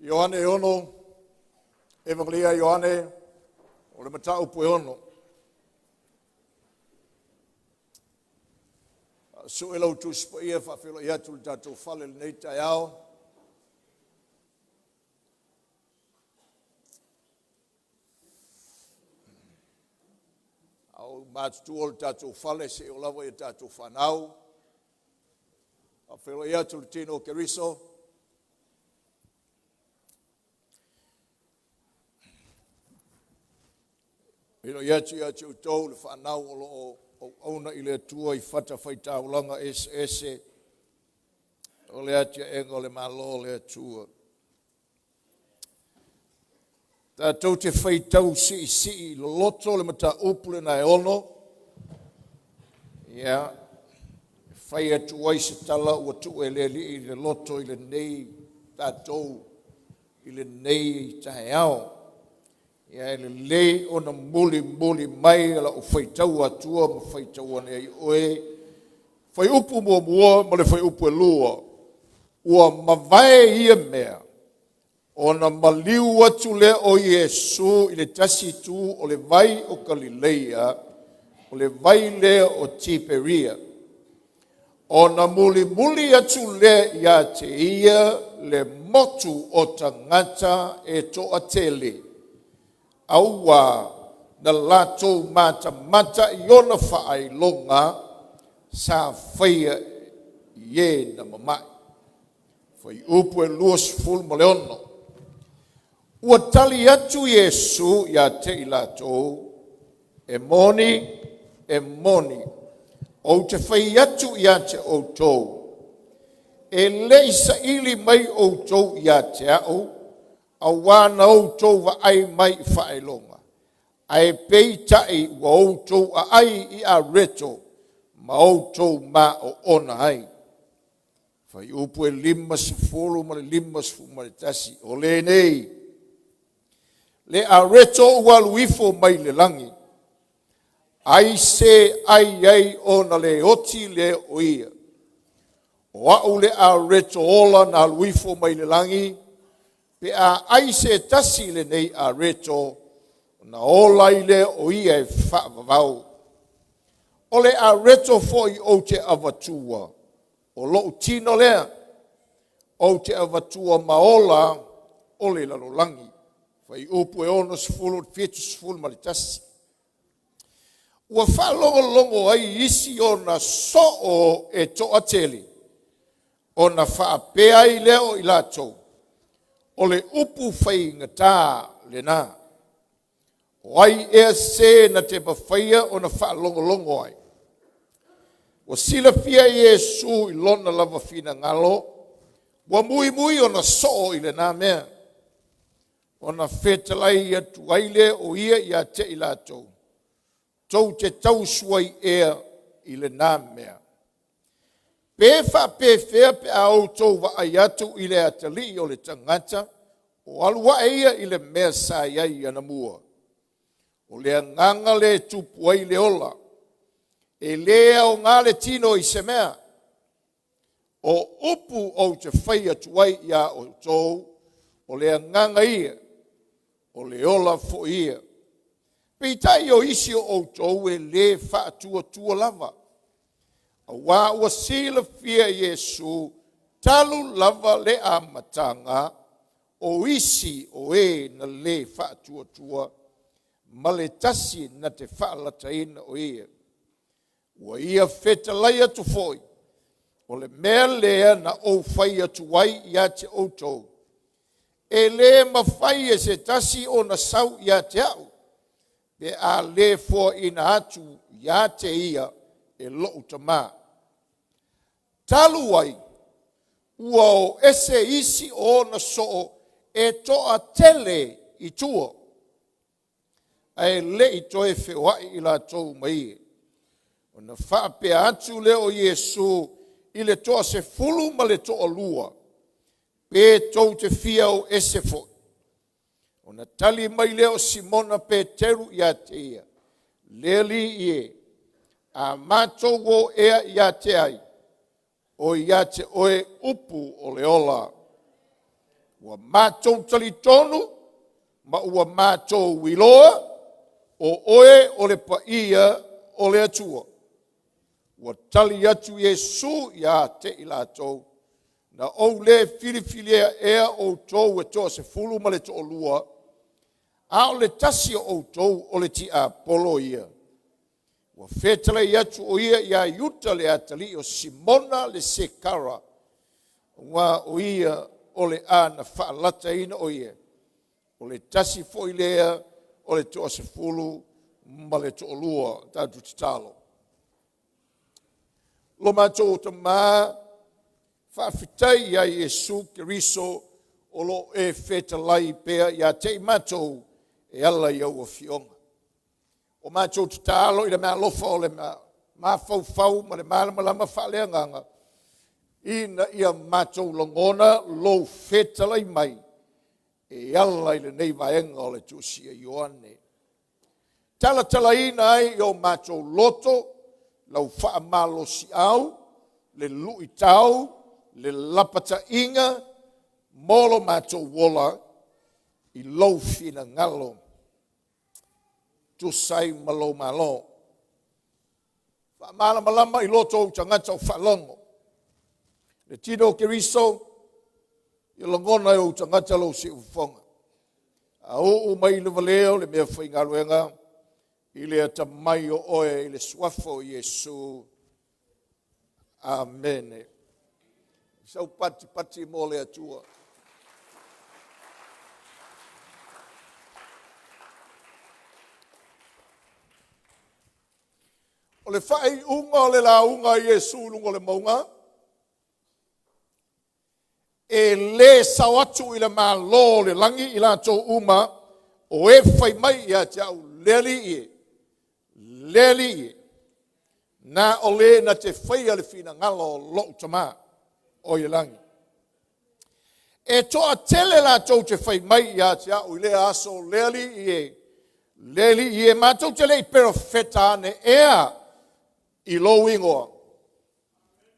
Ioane e 6, Evagelia Ioane, o le mataupu e 6. Sue lau Tusi Paia e faafeiloai atu i le tatou fale i lenei taeao. A o matutua o le tatou fale seia oo lava i a tatou fanau. Faafeiloai atu i le tino o Keriso, Feiloai atu ia te outou le fanau o lo o auauna i le Atua i fatafaitaulaga eseese o le atiaega o le Malo o le Atua. Tatou te faitau siisii loloto le mataupu lena e 6, ia, e fai atu ai se tala ua tuu e le Alii i le loto i lenei tatou i lenei taeao. Ia e lelei ona mulimuli mai lau faitau atua ma faitau ane ai oe fuaiupu 1 ma le fuaiupu 2. Ua mavae ia mea, ona maliu atu lea o Iesu i le tasi itu o le vai o Kalileia, o le vai lea o Tiperia. Ona mulimuli atu lea ia te ia le motu o tagata e toatele, auā na latou matamata i ona faailoga sa faia i e na mamai. Fuaiupu e 26. Ua tali atu Iesu ia te i latou, “E moni, e moni, ou te fai atu ia te outou, e le i saili mai outou ia te a'u auā na outou vaai mai i faailoga, ae peitai ua outou aai i areto ma outou maoona ai.” Fuaiupu e 50 ma le 51. O lenei le areto ua alu ifo mai le lagi, ai se ai ai ona le oti lea o ia. O au le areto ola na alu ifo mai le lagi. Pe a ai se tasi i lenei areto, ona ola ai lea o ia e faavavau. O le areto foi ou te avatua, o lou tino lea, ou te avatua ma ola o le lalolagi. Fuaiupu e 60 i le 71. Ua faalogologo ai isi ona soo e toatele, ona faapea ai lea o i latou, “O le upu faigata lena. O ai ea se na te mafaia ona faalogologo ai?” Ua silafia e Iesu i lona lava finagalo ua muimui ona soo i lena mea, ona fetalai atu ai lea o ia ia te i latou, “Tou te tausuai ea i lena mea? Pe faapefea pe a outou vaai atu i le Atalii o le tagata o alu ae ia i le mea sa i ai anamua? O le agaga lea e tupu ai le ola, e le aoga le tino i se mea. O upu ou te fai atu ai ia outou, o le agaga ia, o le ola foi ia. Peitai o isi o outou e le faatuatua lava.” Auā ua silafia e Iesu talu lava le amataga o isi o e na le faatuatua, ma le tasi na te faalataina o ia. Ua ia fetalai atu foi, “O le mea lea na ou fai atu ai ia te outou, e le mafai e se tasi ona sau ia te a'u, pe a le foaina atu ia te ia e lo'u Tama.” Talu ai ua o ese isi o ona soo e toatele i tua, ae le i toe feoai i latou ma ia. Ona faapea atu lea o Iesu i le toasefulu ma le toalua, “Pe tou te fia o ese foi?” Ona tali mai lea o Simona Peteru ia te ia, “Le Alii e, a matou o ea ia te ai? O ia te oe upu o le ola. Ua matou talitonu ma ua matou iloa o oe o le Paia o le Atua. Ua tali atu Iesu ia te i latou, na ou le filifilia ea outou e toasefulu ma le toalua, a o le tasi o outou o le tiapolo ia. Ua fetalai atu o ia ia Iuta le atalii o Simona le Sekara, aua o ia o le a na faalataina o ia, o le tasi foi lea o le toasefulu ma le toalua. Tatou tatalo. Lo matou Tama, faafetai ia Iesu Keriso o lo o e fetalai pea ia te i matou e ala i au afioga. O matou tatalo i le meaalofa o le mafaufau ma le malamalama faaleagaga, ina ia matou lagona lou fetalai mai e ala i lenei vaega o le Tusi a Ioane. Talatalaina ai i o matou loto lau faamalosiau, le luitau, le lapataiga mo lo matou ola i lou finagalo, tusa ai ma lou malo. Faamalamalama i loto o ou tagata o faalogo le tino o Keriso, ia lagona e ou tagata lou siufofoga. Auu mai le valea o le meafaigaluega i le atamai o oe i le suafa o Iesu. Amene. Sau patipati mo le Atua. O le faaiuga o le lauga a Iesu i luga o le mauga, e le sao atu i le Malo o le lagi i latou uma o e fai mai ia te au, “Le Alii e, le Alii e,” na o le na te faia le finagalo o lou Tama o i le lagi. E toatele latou te fai mai ia te au i lea aso, “Le Alii e, le Alii e, matou te le i perofeta ane ea i lou igoa?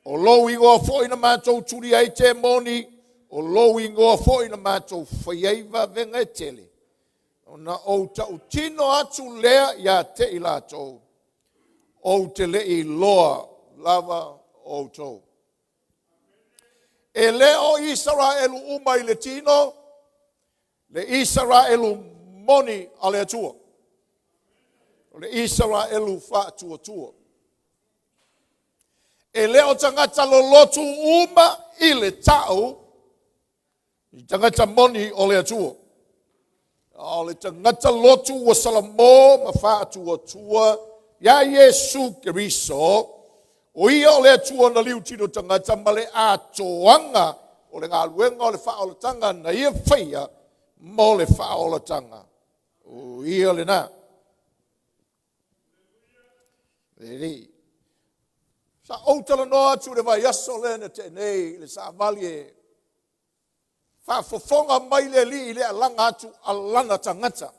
O lou igoa foi na matou tulia ai temoni, o lou igoa foi na matou fai ai vavega e tele?” Ona ou tautino atu lea ia te i latou, ou te le i iloa lava outou. E le o Isaraelu uma i le tino le Isaraelu moni a le Atua. O le Isaraelu faatuatua. E le o tagata lolotu uma i le ta'u ni tagata moni o le Atua, a o le tagata lotu ua salamo ma faatuatua iā Iesu Keriso, o Ia o le Atua na liutino tagata ma le atoaga o le galuega o le faaolataga na Ia faia mo le faaolataga, o Ia lena. Le Sa ou talanoa atu i le vaiaso lea na tea nei i le savali e faafofoga mai le Alii i le alaga atu a lana tagata,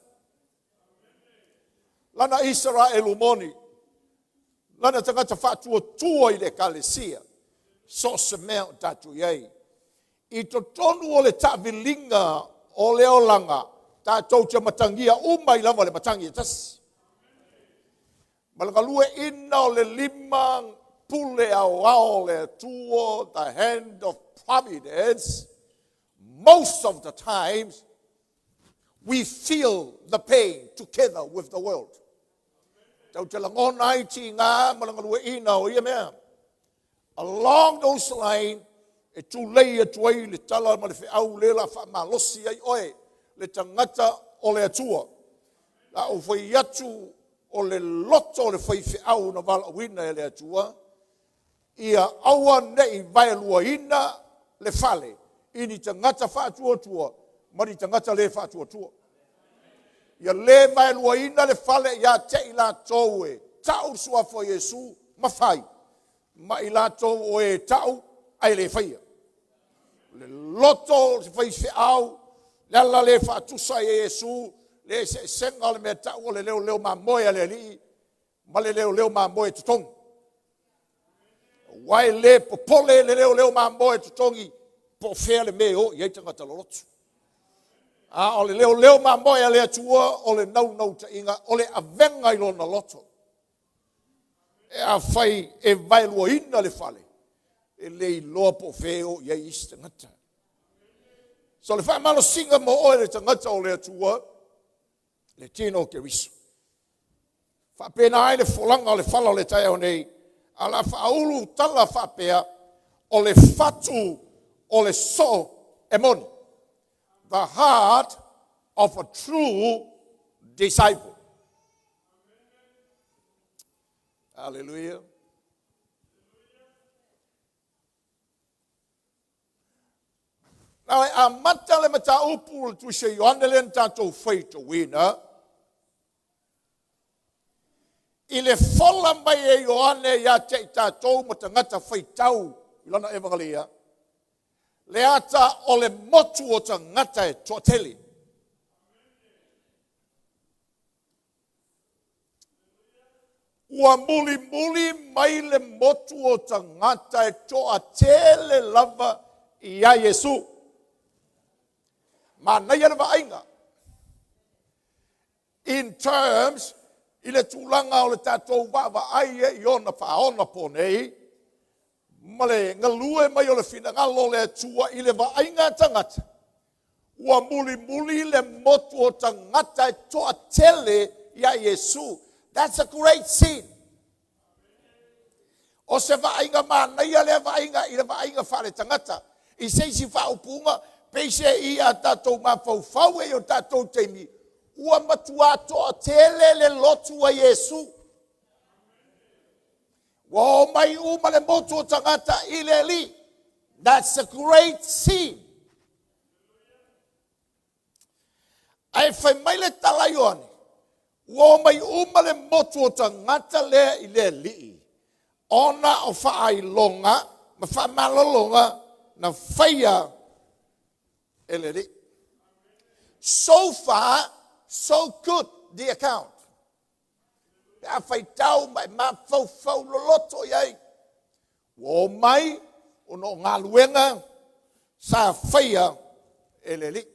lana Isaraelu moni, lana tagata faatuatua i le Ekalesia, so o se mea o tatou i ai. I totonu o le taaviliga o le olaga, tatou te matagia uma ai lava le matagi e tasi. Ma le galueaiina o le lima pule aoao o le Atua, the hand of providence, most of the times we feel the pain together with the world. Tatou te lagona ai tiga ma le galueaiina o ia mea. Along those line, e tulei atu ai le tala ma le feau lea o le a faamalosi ai oe, le tagata o le Atua. La ou fai atu o le loto o le faifeau na valaauina e le Atua, ia aua ne i vaeluaina le fale i ni tagata faatuatua ma ni tagata le faatuatua. Ia le vaeluaina le fale ia te i latou e ta'u le suafa o Iesu ma fai, ma i latou o e ta'u ae le faia. O le loto o se faifeau, le ala lea e faatusa ai e Iesu le eseesega o le mea e ta'u o le leoleo mamoe a le Alii ma le leoleo mamoe totogi. Aua e le popole le leoleo mamoe totogi po o fea le mea e o i ai tagata loloto. A o le leoleo mamoe a le Atua o le naunautaiga o le avega i lona loto. E afai e vaeluaina le fale, e le iloa po o fea e o i ai isi tagata. So le faamalosiga mo oe le tagata o le Atua, le tino o Keriso. Faapena ai le folaga o le fala o le taeao nei, ae o le a faaulu tala faapea, o le fatu o le soo e moni. The heart of a true disciple. Hallelujah. Now, e amata le mataupu o le Tusi a Ioane lea na tatou faitauina, i le fola mai e Ioane ia te i tatou ma tagata faitau i lana Evagalio, le ata o le motu o tagata e toatele. Ua mulimuli mai le motu o tagata e toatele lava ia Iesu. Manaia le vaaiga. In terms i le tulaga o le tatou vaavaai i ona faaonaponei ma le galue mai o le finagalo o le Atua i le vaaiga a tagata, ua mulimuli le motu o tagata e toatele ia Iesu. That's a great scene. O se vaaiga manaia lea vaaiga i le vaaiga faale-tagata. I se isi faaupuga, peiseai a tatou mafaufau i o tatou taimi, ua matua toatele le lotu a Iesu. Ua omai uma le motu o tagata i le Alii. That's a great scene. Ae fai mai le tala a Ioane, ua omai uma le motu o tagata lea i le Alii, ona o faailoga ma faamalologa na faia e le Alii. So far, so good the account. Pe a faitau ma e mafaufau loloto i ai, ua omai ona o galuega sa faia e le Alii.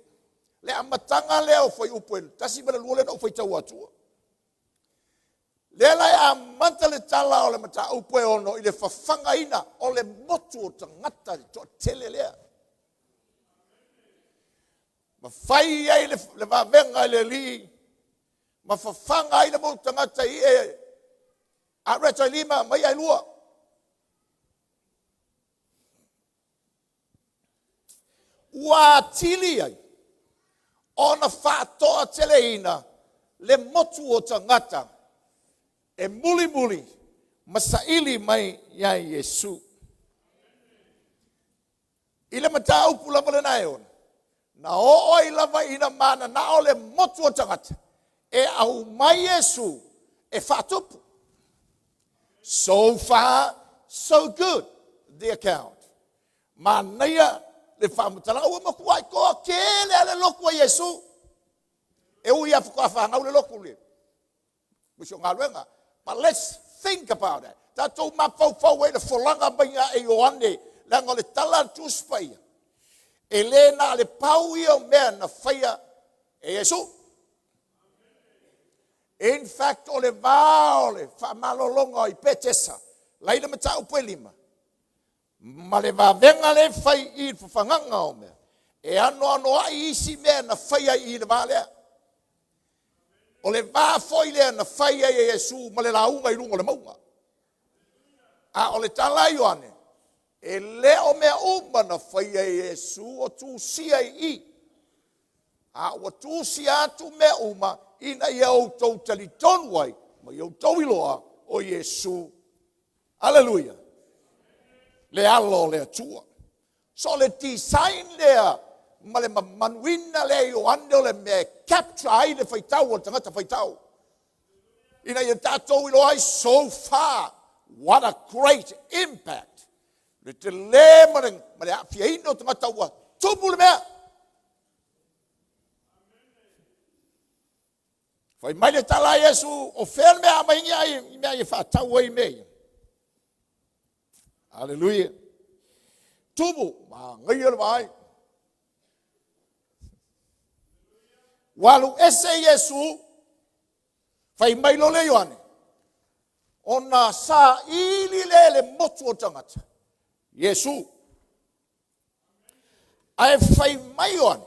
Le amataga lea o fuaiupu e 1 ma le 2 lea na ou faitau atua. Lea la e amata le tala o le mataupu e 6 i le fafagaina o le motu o tagata le toatele lea. Ma fai ai le vavega i le Alii ma fafaga ai le motu tagata i e areta i lima ma ia e lua. Ua atili ai ona faatoateleina le motu o tagata e mulimuli ma saili mai ia Iesu. I le mataupu lava lena e 6, na oo ai lava ina mananao le motu o tagata e aumai Iesu e faatupu. So far, so good the account. Manaia le faamatalaga, ua matuai toatele lava le lotu a Iesu. E ui lava faatoa fanau le lotu le nisi o galuega. But let's think about it. Tatou mafaufau ai le folaga mai e Ioane, leaga o le tala a le Tusi Paia, e le na o le pau ia o mea na faia e Iesu. In fact, o le va o le faamalologa i Petesa, lai le mataupu e 5, ma le vavega le fai i le fafagaga o mea, e anoanoai isi mea na faia i le va lea. O le va foi lea na fai ai e Iesu ma le lauga i luga o le mauga. A o le tala a Ioane, e le o mea uma na faia e Iesu o tusia i i, a ua tusia atu mea uma ina ia outou talitonu ai ma ia outou iloa o Iesu. Hallelujah. Le alo o le Atua. So le design lea ma le mamanuina lea Ioane o le mea e capture ai le faitau o le tagata faitau. Ina ia tatou iloa ai, so far, what a great impact. Le tele ma le aafiaina o tagata ua tupu le mea. Fai mai le tala a Iesu, o fea le mea amaingi ai i mea e faatau ai mea ia. Hallelujah. Tumu, manaia le vaai. Ua alu ese Iesu, fai mai loa le Ioane, ona saili lea e le motu o tagata, Iesu. Ae fai mai Ioane,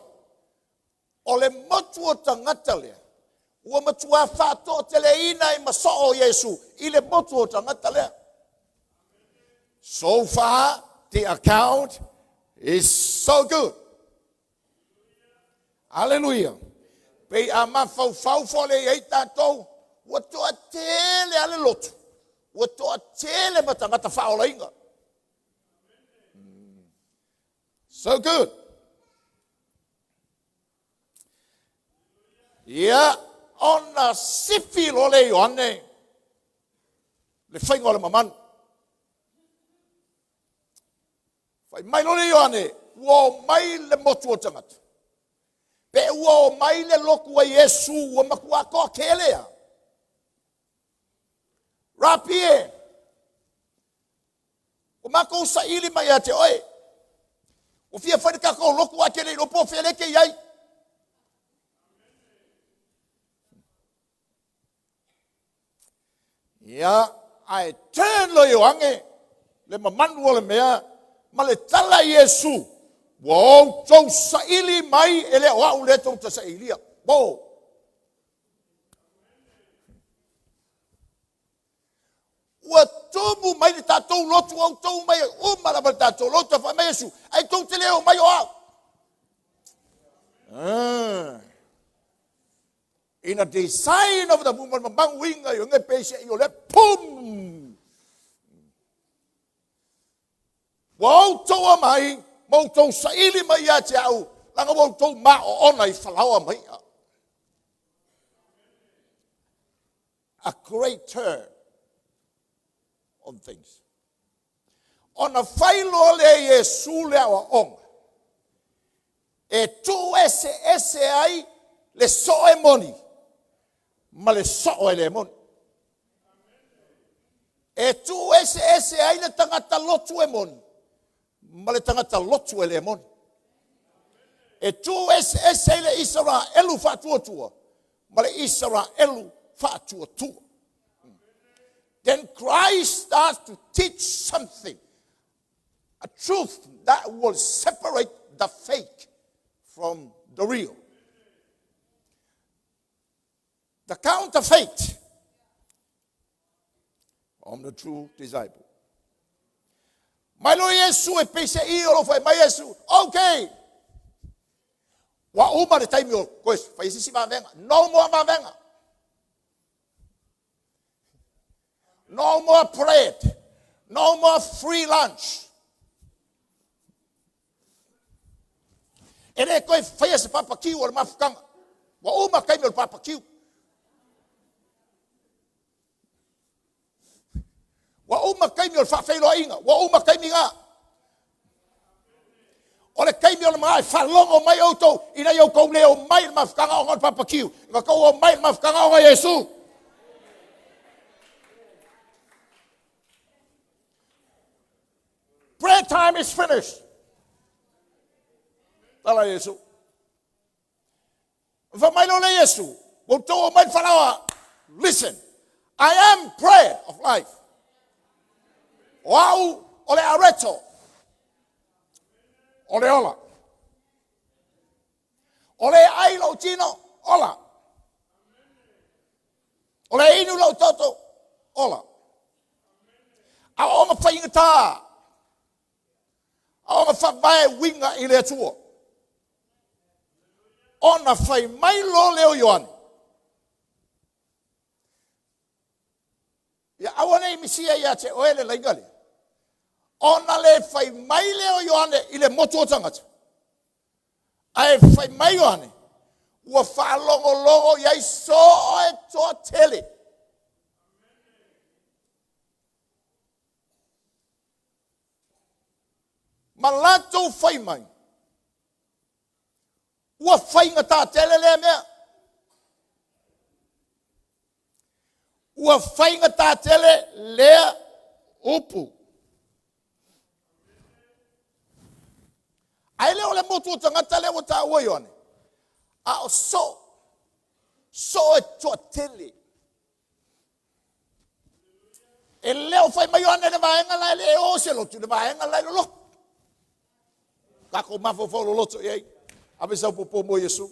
o le motu o tagata lea, ua matua faatoateleina ai ma soo Iesu i le motu o tagata lea. So far, the account is so good. Aleluia. Pei a mafaufau foi le i ai tatou, ua toatele lava le lotu, ua toatele ma tagata faaolaina. So good. Ia, ona sifi loa le Ioane le faiga o le mamanu. Fai mai loa le Ioane, ua o mai le motu o tagata. Pe ua o mai le lotu a Iesu ua matua toatele a. Rapi e, ua matou saili mai ia te oe. Ua fia fai le tatou lotu ae te le iloa po o fea lea e te i ai. Ia, ae turn loa Ioane le mamanu o le mea ma le tala i Iesu, ua outou saili mai e le o au lea tou te sailia. Wo! Ua tumu mai le tatou lotu, ua outou mai uma lava le tatou lotu, fai mai Iesu, ae tou te le o mai o au. Ah. In a design of the movement, mamanuiga i o pe se i o le pum. Ua outou omai ma outou saili mai ia te au, leaga ua outou maoona i falaoa ma i'a. A great turn on things. Ona fai loa lea Iesu le aoaoga, e tuu eseese ai le soo e moni ma le soo e le moni. E tuu eseese ai le tagata lotu e moni ma le tagata lotu e le moni. E tuu eseese ai le Isaraelu faatuatua ma le Isaraelu faatuatua. Then Christ starts to teach something, a truth that will separate the fake from the real. The counterfeit from the true disciple. Mai lo Iesu e peise i o lo fai mai Iesu, okay. Ua uma le taimi o koe fai sisi vavega. No more vavega. No more bread. No more free lunch. E le toe faia se papakiu o le mafutaga. Ua uma taimi o le papakiu. Ua uma taimi o le faafeiloaiga. Ua uma taimi na. O le taimi o le mga e faalogo mai outou ina ia outou le o mai le mafutaga ona o le papakiu. Na tou o mai le mafutaga ona Iesu. Prayer time is finished. Tala Iesu. Fa mai lo le Iesu, ua outou o mai le falaoa. Listen, I am bread of life. O au o le areto. O le ola. O le ai lou tino, ola. O le inu lou toto, ola. Aoaoga faigata, aoaoga faavae uiga i le Atua. Ona fai mai loa lea o Ioane, ia aua ne i misia ia te oe le laina lea. Ona le fai mai lea o Ioane i le motu o tagata, ae fai mai Ioane, ua faalogologo i ai soo e toatele. Ma latou fai mai, ua faigata tele lea mea. Ua faigata tele lea upu. Ae le o le motu o tagata lea ua taua Ioane, a o soo. Soo e toatele. E le o fai mai Ioane le vaega la e le o se lotu, le vaega la e loloto. Tatou mafaufau loloto i ai. Ave sau popo mo Iesu.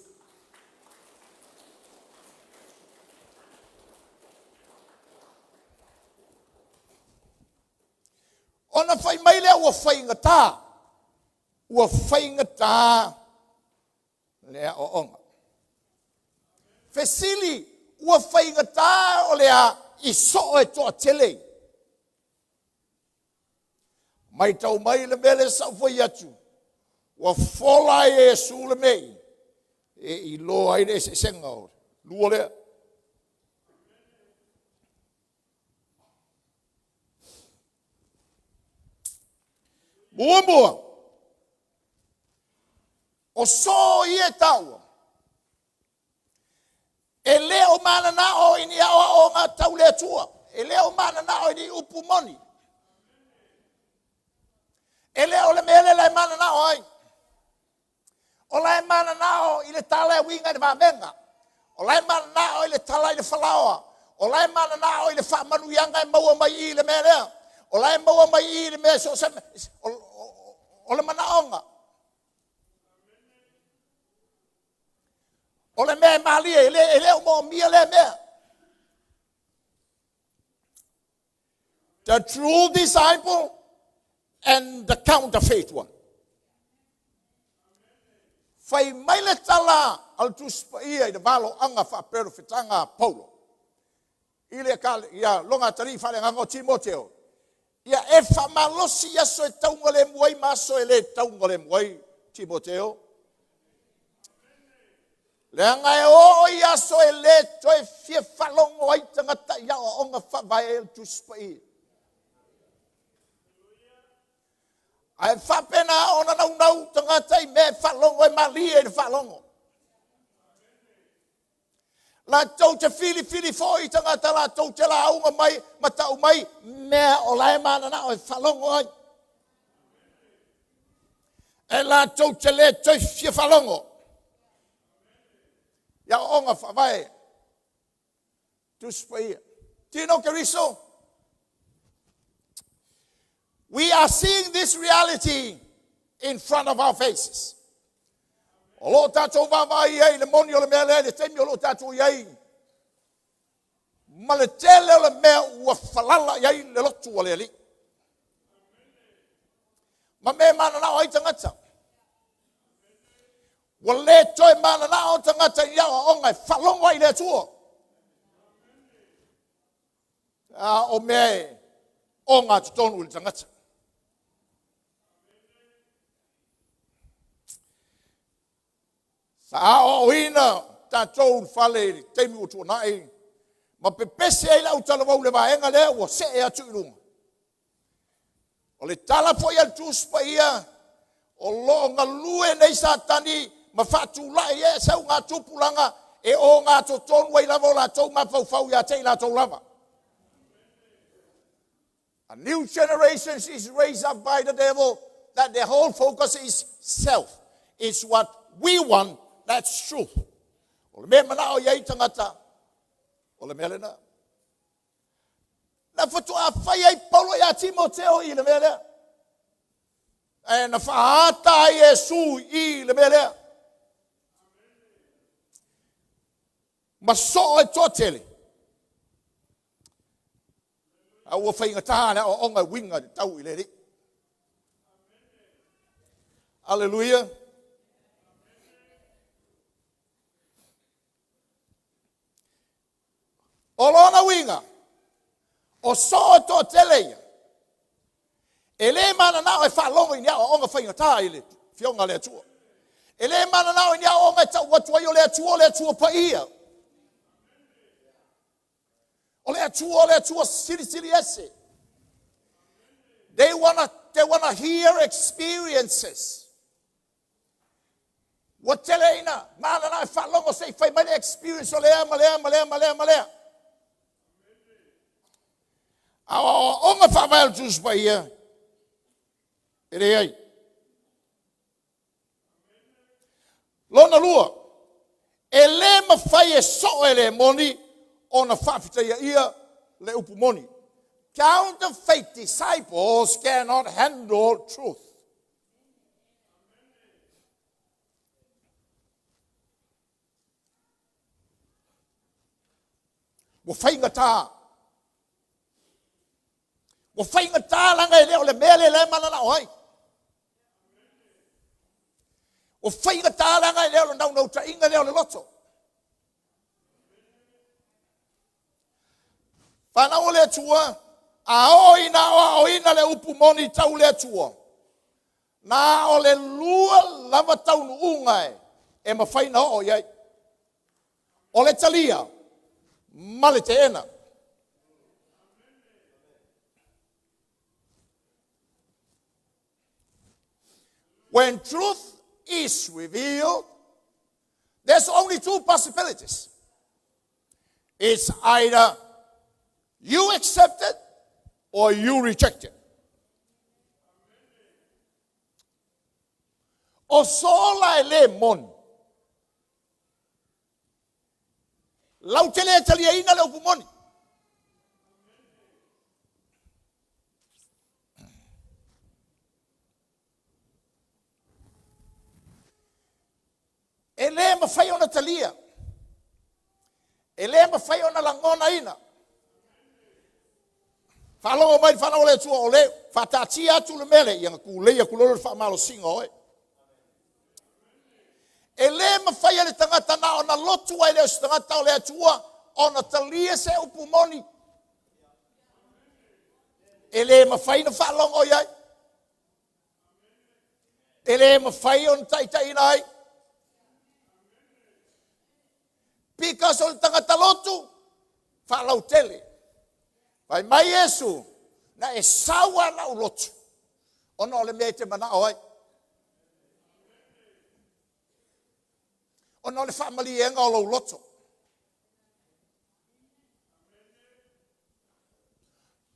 Ona fai mai lea ua faigata, ua faigata le aoaoga. Fesili, ua faigata o le a i soo e toatele? Matau mai le mea lea sa ou fai atu, ua fola e Iesu le mea e iloa ai le eseesega o lua lea. Muamua, o soo ia e taua, e le o mananao i ni aoaoga tau le Atua, e le o mananao i ni upu moni. E le o le mea lea e mananao ai. O la e mananao i le tala e uiga i le vavega. O la e mananao i le tala i le falaoa. O la e mananao i le faamanuiaga e maua mai i le mea lea. O la e maua mai i le mea so o se o le manaoga. O le mea e malie, e le o moomia lea mea. The true disciple and the counterfeit one. Fai mai le tala a le Tusi Paia i le valoaga faaperofetaga a Paulo i le ia lona atalii faaleagaga o Timoteo, ia e faamalosi i aso e taugalemu ai ma aso e le taugalemu ai, Timoteo. Leaga e oo i aso e le toe fia faalogo ai tagata i aoaoga faavae ai le Tusi Paia. Ae faapena ona naunau tagata i mea e faalogo e malie i le faalogo. Latou te filifili foi tagata latou te lauga mai ma tau mai mea o la e mananao e faalogo ai. E latou te le toe fia faalogo i aoaoga faavae Tusi Paia. Do you know Keriso? We are seeing this reality in front of our faces. O lo o tatou vaavaai ai i le moni o le mea lea i le taimi o lo o tatou i ai ma le tele o le mea ua falala i ai le lotu a le Alii. Ma mea e mananao ai tagata. Ua le toe mananao tagata i aoaoga e faalogo ai i le Atua. A o mea e ogatotonu i le tagata. Sa aoaoina tatou i le fale i le taimi ua tuanai ma pepese ai le autalavou i le vaega lea ua see atu i luga. O le tala foi a le Tusi Paia, o lo o galue nei Satani ma faatulai ai se augatupulaga e ogatotonu ai lava o latou mafaufau ia te i latou lava. A new generation is raised up by the devil that their whole focus is self. It's what we want, that's truth. O le mea manao i ai tagata, o le mea lena. Na faatoa fai ai Paulo ia Timoteo i le mea lea. Ae na faaata ai Iesu i le mea lea. Ma soo e toatele. A ua faigata le aoaoga e uiga i le tau i le Alii. Aleluia. O lona uiga, o soo e toatele ia, e le mananao e faalogo i ni aoaoga faigata i le Afioga a le Atua. E le mananao i ni aoaoga e tau atu ai o le Atua o le Atua paia. O le Atua o le Atua silisili ese. They wanna hear experiences. Ua tele ina mananao e faalogo se i fai mai le experience o lea ma lea ma lea ma lea ma lea. A o aoaoga faavae o le Tusi Paia, e leai. Lona lua, E lē mafai e so'o e lē moni ona faafetaia ia le upu moni. Counterfeit disciples cannot handle truth. Ua faigata. Ua faigata laga e le o le mea lea e mananao ai. Ua faigata laga e le o le naunautaiga lea o le loto. Fanau o le Atua, a oo ina aoaoina le upu moni tau le Atua, na o le lua lava taunuuga e mafai na oo i ai. O le talia ma le teena. When truth is revealed, there's only two possibilities. It's either you accept it or you reject it. O so'o la e lē moni, lau te lē taliaina le upu moni. E lē mafai ona talia, e lē mafai ona lagonaina. Faalogo mai le fanau o le Atua, o le faataatia atu le mea lea, ia na tulei atu loa le faamalosiga o oe. E lē mafai e le tagata na ona lotu ai le o se tagata o le Atua ona talia se upu moni. E lē mafai na faalogo i ai. E lē mafai ona taitaiina ai. Because o le tagata lotu, faalautele. Fai mai Iesu, na e sau a lau lotu, ona o le mea e te manao ai. Ona o le faamalieina o lou loto.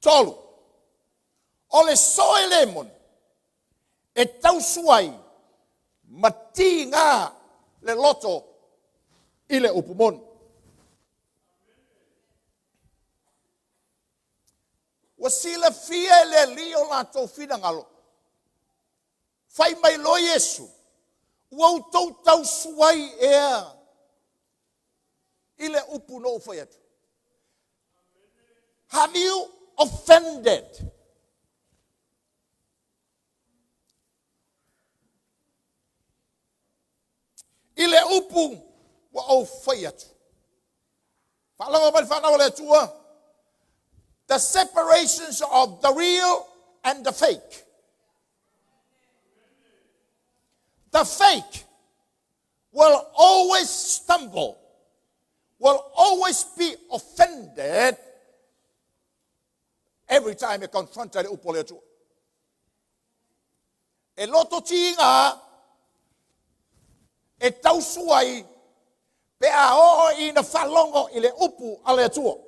Tolu, o le so'o e lē moni, e tausu ai ma tiga le loto i le upu moni. Ua silafia e le Alii o latou finagalo. Fai mai loa Iesu, ua outou tausu ai ea i le upu na ou fai atu. Have you offended? I le upu ua ou fai atu. Faalogo mai le fanau o le Atua. The separations of the real and the fake. The fake will always stumble, will always be offended every time e confronta le upu o le Atua. E loto tiga e tausu ai pe a oo ina faalogo i le upu a le Atua.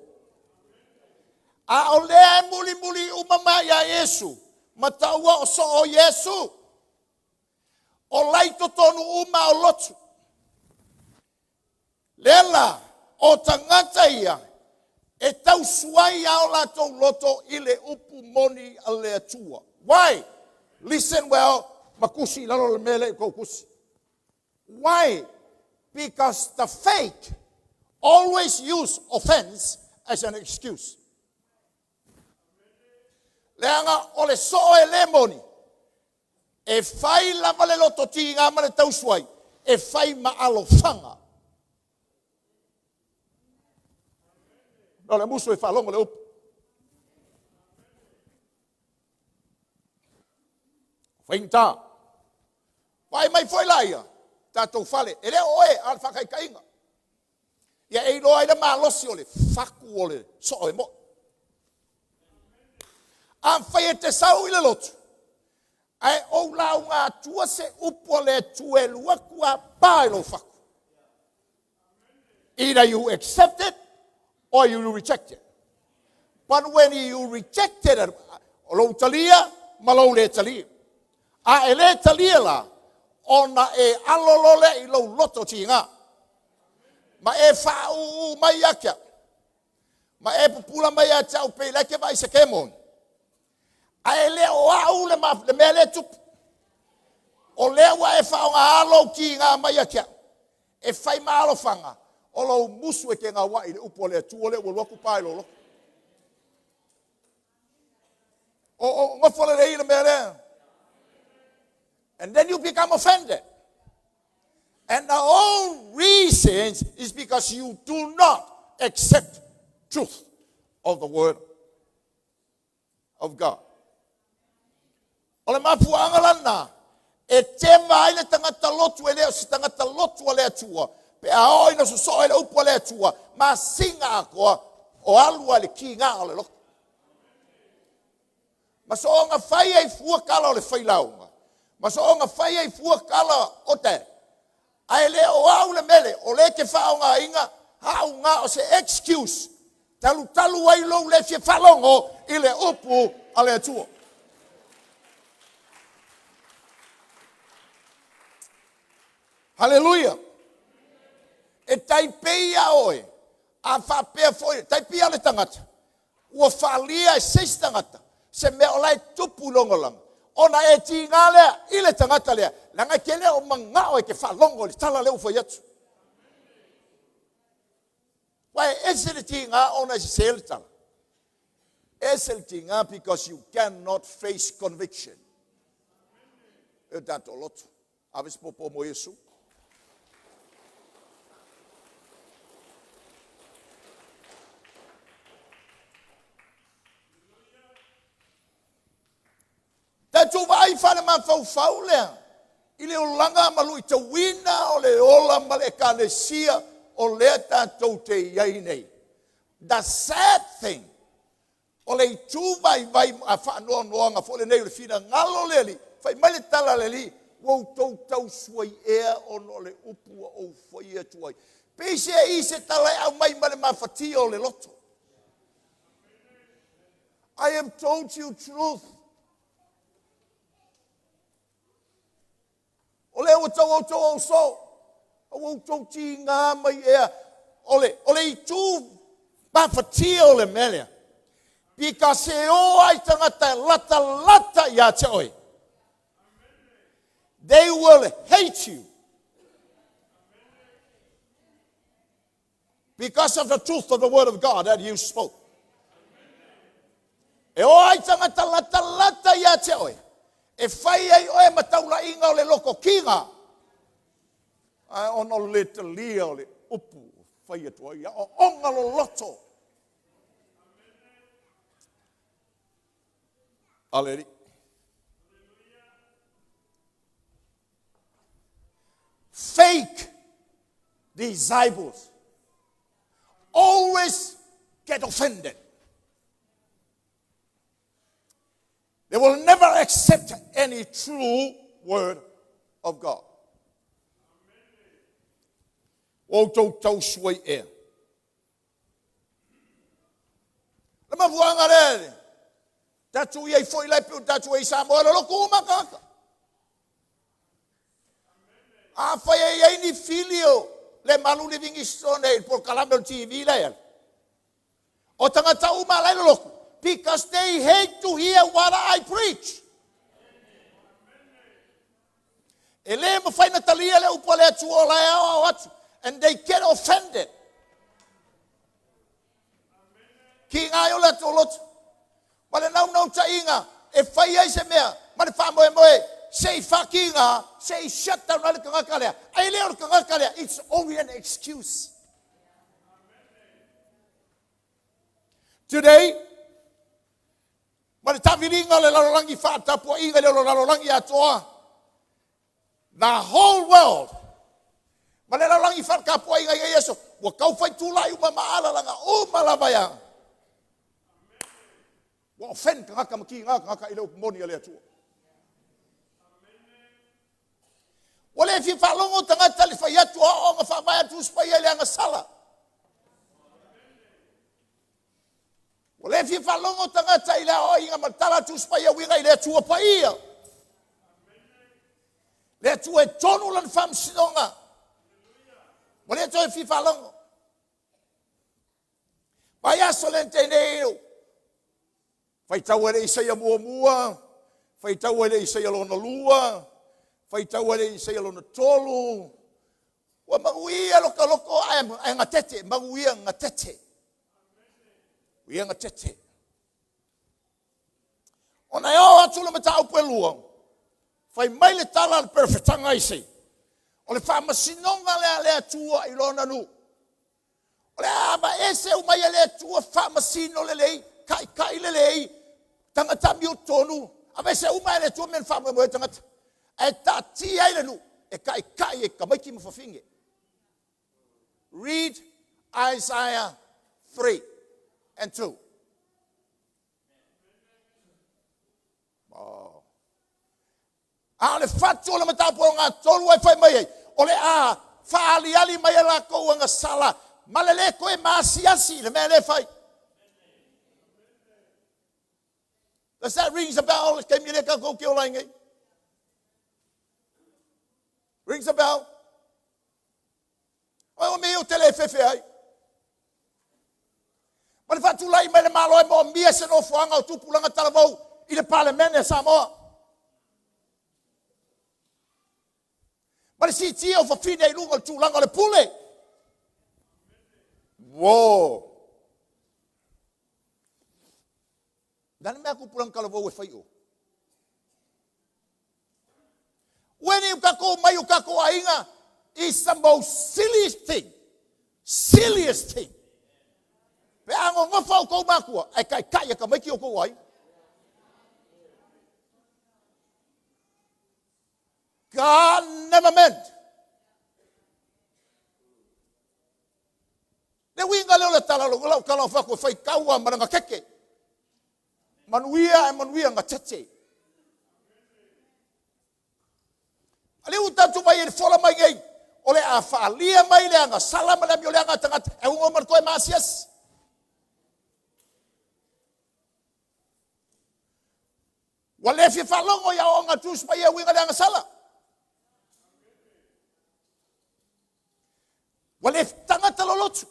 A o lea e mulimuli uma mai ia Iesu, ma taua o soo Iesu, o lai totonu uma o lotu. Lea la, o tagata ia, e tausu ai a o latou loto i le upu moni a le Atua. Why? Listen well, ma tusi i lalo le mea lea i tou tusi. Why? Because the fake always use offense as an excuse. Leaga o le soo e lē moni, e fai lava le loto tiga ma le tausu ai, e fai ma alofaga. O le musu e faalogo le upu. Faigata. Vaai mai foi laia, tatou fale, e le o oe a o le faataitaiga. Ia e iloa ai le malosi o le fatu o le soo e mo'i. Afai e te sau i le lotu, ae ou lauga atua se upu a le Atua e alu atu a pa i lou fatu. Either you accept it or you reject it. But when you reject it, o lou talia ma lou le talia. A e le talia la, ona e alo lole i lou loto tiga. Ma e faaūū mai ia te au, ma e pupula mai ia te au pei la e te vaai i se kemoni. Ae le o au le, le mea lea e tupu. O lea ua e faaaogaā lou tiga mai ia te au, e fai ma alofaga, o lou musu e te gauai i le upu a le Atua lea ua alu atu pa i lou loto. O, o nofo lelei le mea lea. And then you become offended. And the whole reason is because you do not accept truth of the word of God. O le mafuaaga la lena e teva ai le tagata lotu e le o se tagata lotu a le Atua pe a oo ina sosoo ai le upu a le Atua masina atoa o alu lava i le tiga o le loto. Ma soona fai ai fua tala o le failauga, ma soona fai ai fua tala o te, ae le o au le mele, o lea e te faaaogaina auga o se excuse, talutalu ai lou le fia faalogo i le upu a le Atua. Haleluia! E tai pei lava oe, a faapea foi, e tai pei lava o le tagata, ua faalia e se isi tagata se mea o la e tupu i lona olaga, ona e tiga lea i le tagata lea, leaga e te le o manao e te faalogo i le tala lea ua fai atu. Aua e ese le tiga ona e sese le tala, ese le tiga because you cannot face conviction. E o tatou loto. Ave se popo mo Iesu. Tatou vaai faalemafaufau lea i le olaga ma luitauina o le ola ma le ekalesia o lea tatou te i ai nei. The sad thing, o le itu vaivai a faanoanoaga foi lenei o le finagalo o le Alii, fai mai le tala a le Alii, ua outou tausuai ea ona o le upu ua ou fai atu ai. Peiseai se tala e aumai ma le mafatia o le loto. I have told you truth. O lea ua tau outou ou so, ua outou tiga mai ea. O le, o le itu mafatia o le mea lea. Because e o ai tagata e latalata ia te oe. They will hate you. Because of the truth of the word of God that you spoke. E o ai tagata latalata ia te oe, e fai ai oe ma taulaiga o le lotokiga, ae ona o le le talia o le upu ua fai atu ai, aoaoga loloto a le Alii. Fake disciples always get offended. They will never accept any true word of God. Ua outou tausuai ea. Le mafuaaga lea, tatou i ai foi la e pei ona tatou i ai i Samoa, e loloto uma tagata. Afai e i ai ni fili o le malu Livingstone i le polokalame o le TV la e alu, o tagata uma la e loloto, because they hate to hear what I preach. E le mafai na talia le upu a le Atua o la e aoao atu. And they get offended. Kiga ai o latou loto. Ma le naunautaiga e fai ai se mea ma le faamoemoe se i faakiga, se i shut down ai le tagata lea. Ae le o le tagata lea, it's only an excuse. Today, ma le taaviliga o le lalolagi faatapuaiga i le lalolagi atoa, the whole world, ma le lalolagi faatapuaiga i aso, ua tau fai tulai uma ma alalaga uma lava ia. Ua offend tagata ma kiga tagata i le upu moni a le Atua. Ua le fia faalogo tagata le fai atu o aoaoga faavae a Tusi Paia i le agasala. Ua le fia faalogo tagata i le aoaiga ma le tala a Tusi Paia uiga i le Atua Paia. Le Atua e tonu lana faamasinoga. Ua le toe fia faalogo. Vaiaso lea na tea nei, faitau ai le Isaia muamua, faitau ai le Isaia lona lua, faitau ai le Isaia lona tolu. Ua manuia lo ta loto ae gatete, manuia gatete. Ia gatete. Ona e oo atu le mataupu e lua, fai mai le tala a le perofetaga a Isaia, o le faamasinoga lea a le Atua i lona nuu. O le a aveese uma ai e le Atua faamasino lelei, taitai lelei, tagata amiotonu, aveese uma e le Atua mea na faamoemoe ai tagata, ae taatia ai le nuu e taitai e tamaiti ma fafine. Read Isaiah 3 and 2. Oh. A o le fatu o le mataupu ogatolu ai fai mai ai, o le a faaaliali mai e latou agasala ma le lē toe maasiasi i le mea lea e fai. Does that rings a bell? Le taimi lea tatou te ola ai nei. Rings a bell? O mea ou te le fefe ai. Ma le faatulai mai le Malo e moomia se nofoaga o tupulaga talavou i le Palemene a Samoa. Ma le siitia o fafine i luga o le tulaga o le pule. Uo! Le a le mea a tupulaga talavou e fai i o? Ua le o tatou omai o tatou aiga is the most silliest thing. Silliest thing. Pe a nonofo outou matua, ae taitai e tamaiti o outou aiga. God never meant. Le uiga lea o le tala o lau tala o fatu e faitau a ma le gatete. Manuia e manuia gatete. A lea ua tatou vaai i le fola mai nei, o le a faalia mai le agasala ma le amioleaga a tagata, e uga ma le toe maasiasi. Ua le fia faalogo i aoaoga a Tusi Paia e uiga i le agasala. Ua le tagata lolotu.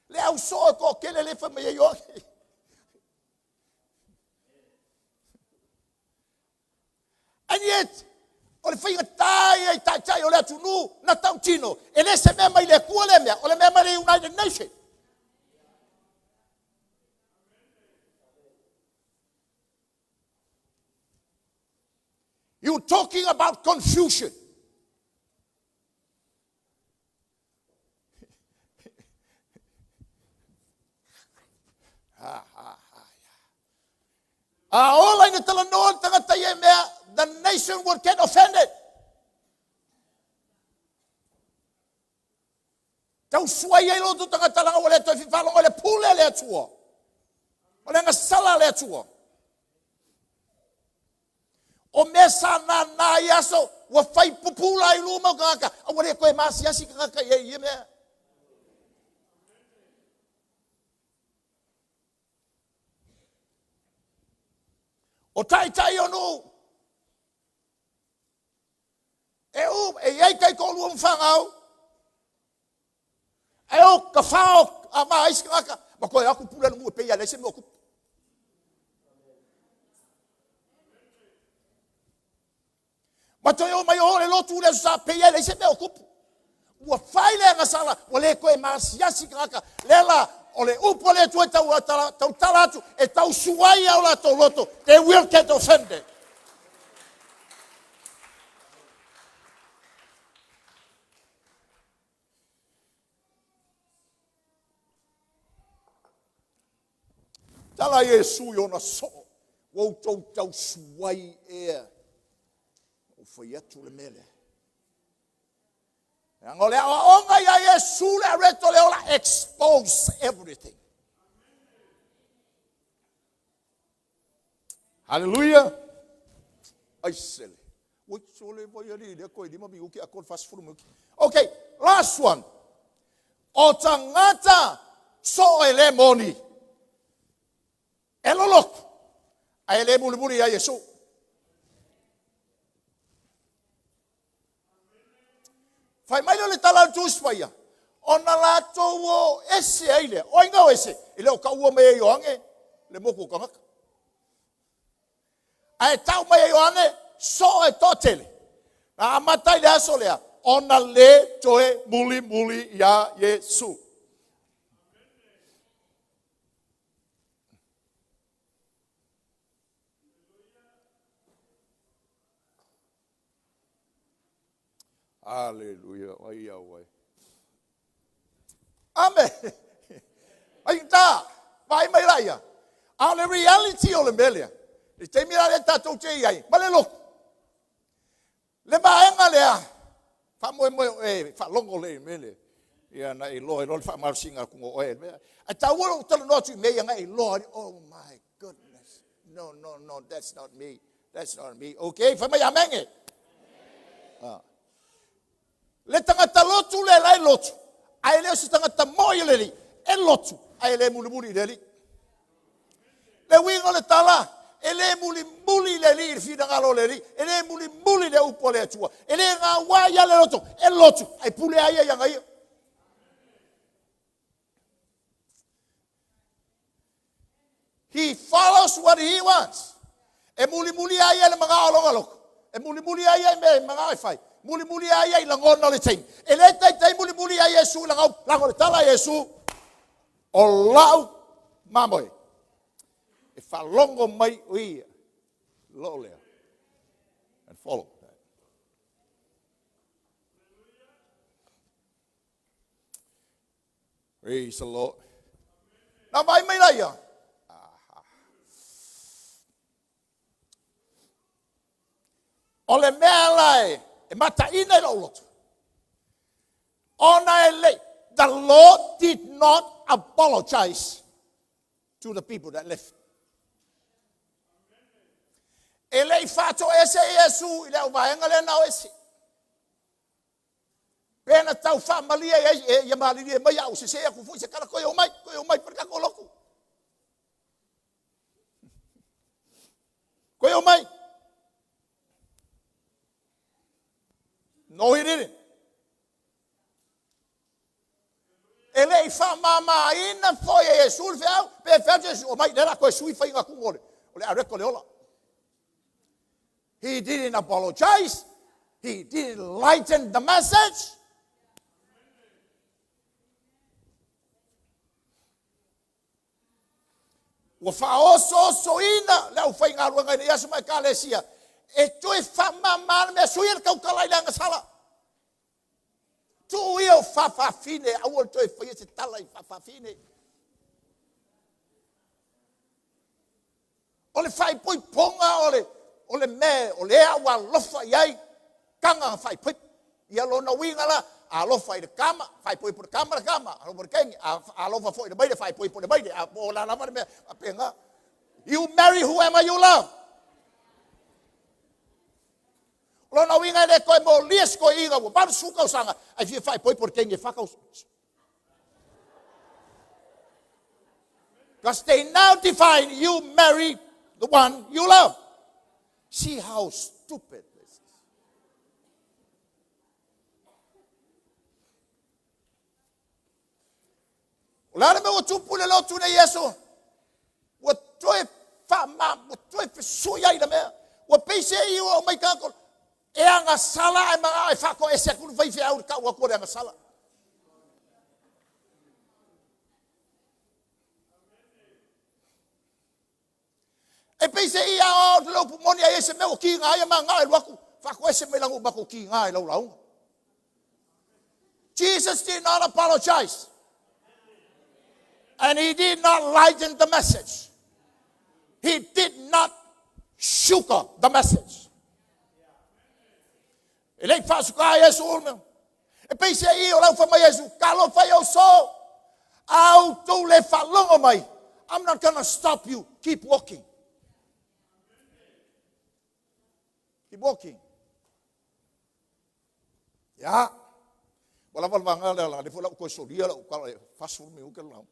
Le au soo e toatele le fai mai ai Ioane. And yet, o le faigatā ia i taitai o le atunuu na tautino, e le se mea mai le Atua lea mea, o le mea mai le United Nation. You talking about confusion. Ha, ha, ha. A ola ina talanoa le tagata ia mea, the nation will get offended. Tausuai ai lo outou tagata leaga ua le toe fia faalogo i le pule a le Atua. O le agasala a le Atua. O mea sa nānā i aso, ua fai pupula i luma o tagata, a ua le toe maasiasi tagata i ai i ia mea. O taitai o nuu, e u, e i ai taitoalua ma fanau, ae o tafao a va isi tagata, ma toe o atu pule le nuu e pei lava e leai se mea o tupu. Ma toe o mai o le lotu le Aso Sa, pei lava e leai se mea o tupu. Ua fai le agasala, ua le toe maasiasi tagata. Lea la, o le upu a le Atua e tau, tautala atu, e tausuai au latou loto, they will get offended. Tala Iesu i ona soo, ua outou tausuai ea. Ua fai atu le mea lea. Leaga o le aoaoga ia Iesu le areto le ola, expose everything. Hallelujah. Ai sele. Ui, sole vai ali lea toe 5 minuti atoa le 40 minuti. Okay, last one. O tagata soo e le moni. E lolotu, ae le mulimuli ia Iesu. Fai mai lea o le tala a le Tusi Paia, Ona latou o ese ai lea. O ai na o ese? E le o taua mai e Ioane le motu o tagata. Ae tau mai e Ioane, soo e toatele. Na amata i le aso lea, ona le toe mulimuli iā Iesu. Aleluia, ai au ai. Ame! Faigata, vaai mai laia. A o le reality o le mea lea, i le taimi la lea tatou te i ai, ma le lotu, le vaega lea, faamoemoe o oe e faalogo lelei i le mea lea, ia na e iloa ai loa le faamalosiga atu o oe. Ae taua lou talanoa atu i mea ia na e iloa ai, oh my goodness, no, no, no, that's not me, that's not me. Okay, fai mai amene. Ah. Le tagata lotu le la e lotu, ae le o se tagata moi o le Alii, e lotu, ae le mulimuli i le Alii. Le uiga o le tala, e le mulimuli i le Alii i le finagalo o le Alii, e le mulimuli i le upu a le Atua, e le gaua ia le loto, e lotu, ae pule lava ia i ana ia. He follows what he wants. E mulimuli lava ia i le manao o lona loto. E mulimuli lava ia i mea e manao e fai. Mulimuli lava ia i lagona o le taimi. E le taitai mulimuli ia Iesu i lana upu. Leaga o le tala a Iesu, o lau mamoe e faalogo mai o ia loo lea. And follow. Praise the Lord. Na vaai mai laia. O le mea la e, e mataina i lou loto. Ona e le, the Lord did not apologize to the people that left. E le i faatoese Iesu i le auvaega lea na o ese. Pe na tau faamalie ai e ia malilie mai a ua sese atu foi se tala toe omai, toe omai fai le tatou lotu. Toe omai. No, he didn't. E le i faamamaina foi e Iesu le feau, pe feau Iesu, omai, lea la toe sui faiga atu o le, o le areka o le ola. He didn't apologize. He didn't lighten the message. Ua faaosoosoina le aufaigaluega i nei aso ma ekalesia e toe faamama le mea sui le tautala i le agasala. Tuu ia o faafafine, aua le toe faia se tala i faafafine. O le faaipoipoga o le, o le mea o lea ua alofa i ai taga faaipoipo. Ia lona uiga la, alofa i le tama, faaipoipo le tama le tama, alofa i le teine, alofa foi i le maile, faaipoipo le maile, a po o la lava le mea faapena. You marry whoever you love. O lona uiga e le toe molia se toeaina ua 80 tausaga ae fia faaipoipo le teine e 4 tausaga. Because they now define you marry the one you love. See how stupid this is. O le a le mea ua tupu i le lotu nei Iesu? Ua toe faama, ua toe fesui ai le mea. Ua pei se i ua aumai tagata e agasala ae manao e faatoese atu le faifeau i le tau atu o le agasala. E pei se i ao le upu moni ai se mea ua kiga ai manao e alu atu faatoese mai lana ua matou kiga i lau lauga. Jesus did not apologize. And he did not lighten the message. He did not sugar the message. E le i faasuka Iesu o mea. E pei se i o lau fai mai Iesu, talofa i ou so, a outou le faalogo mai, I'm not gonna stop you. Keep walking. Keep walking. Ia. Ua lava le vaega lea, la foi la ua toe solia lau tala e 40 minute le lauga.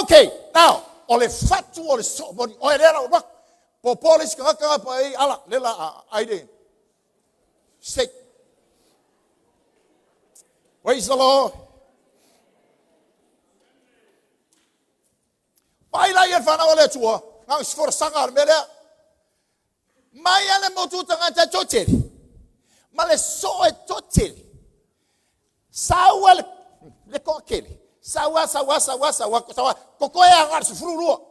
Okay, now, o le fatu o le soo moni, oe lea la ua popo le isi tagata na pa ei ala, le la a ai le steak. Praise the Lord. Vaai la ia le fanau a le Atua, na o se folasaga o le mea lea. Mai lava le motu o tagata e toatele, ma le soo e toatele. Sau a le toatele, sau a, sau a, sau a, sau a, sau a, totoe agai le 12.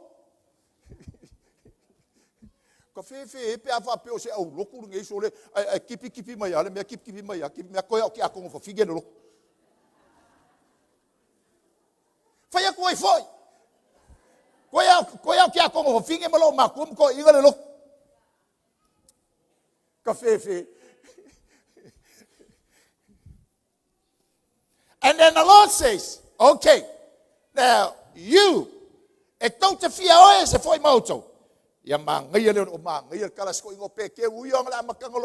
Ka fefe pe a faapea o se aulotu lenei sole, ae tipi tipi mai lava le mea, tipi tipi mai lava, tipi mai, toe lava o tiakono fafine le lotu. Fai atu ai foi, toe lava o tiakono fafine ma loomatua ma toeaiina le lotu. Ka fefe. And then the Lord says, okay, now you, e tou te fia o e se foi ma outou. Ia manaia le o manaia le tala sikoiga o Peteru ia ona le amataga o